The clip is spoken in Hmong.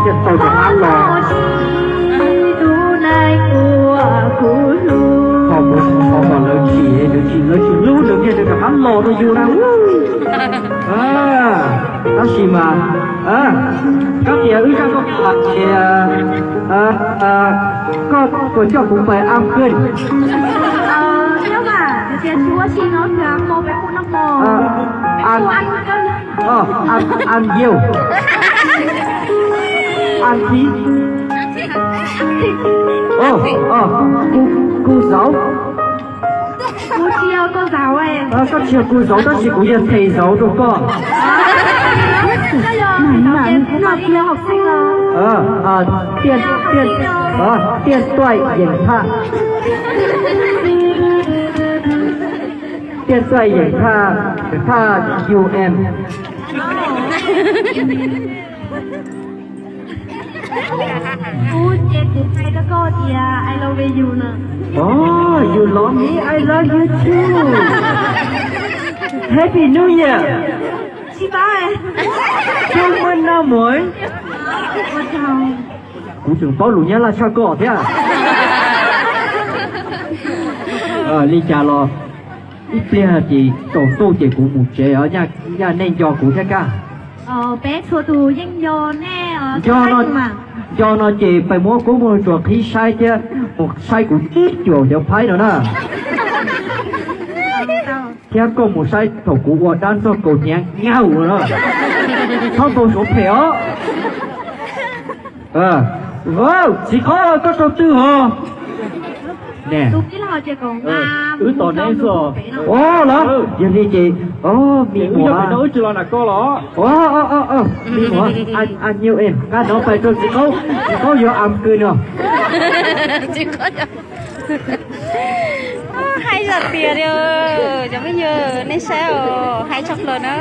Thiaj tau rov qab los. Qhov kuv thov kom lawv tsis, lawv tsis, lawv tsis hlub nws thiaj rov qab los rau yus na. Tab sis mas koj tias wb zaj koj hais tias koj puas coj kuv pais am kej. Am, am yau. Am thiv. Cô, cô giáo. Koj tsis yog cô giáo tab sis kuv yog thầy giáo rau koj. Điện, điện, điện thoại, điện thoại. Điện thoại, điện thoại, điện thoại U M. Ub, ces kuv hais rau koj tias I love you no. Oh, you love me, I love you too. Happy New Year. Tsis paub. Chúc mừng năm mới. Kuv tseem paub lus Nyab Laj tshaj koj thiab. Li cas los ib pliag ces tsaus ntuj ces kuv mus tsev os, yog nej nco kuv thiab kab. Peb txhua tus yeej nco nej. Nco no ces pais muab kuv mus tsuas qhib saib thiab mus saib kuv tib cuam cov phaib no na. Thiab koj mus saib thaum kuv ua dab txog kaus hniav nyauj no, txhob npau suav phem os. Txiv qaub, koj rau twg os? Wb tos neb xwb. Os, los yog li ces, me muam, me muam, nqa no pais rau txiv qaub, txiv qaub yuav am kws no. Hais zam tias li, cov phooj ywg nej saib os, hais tshaj plaws na.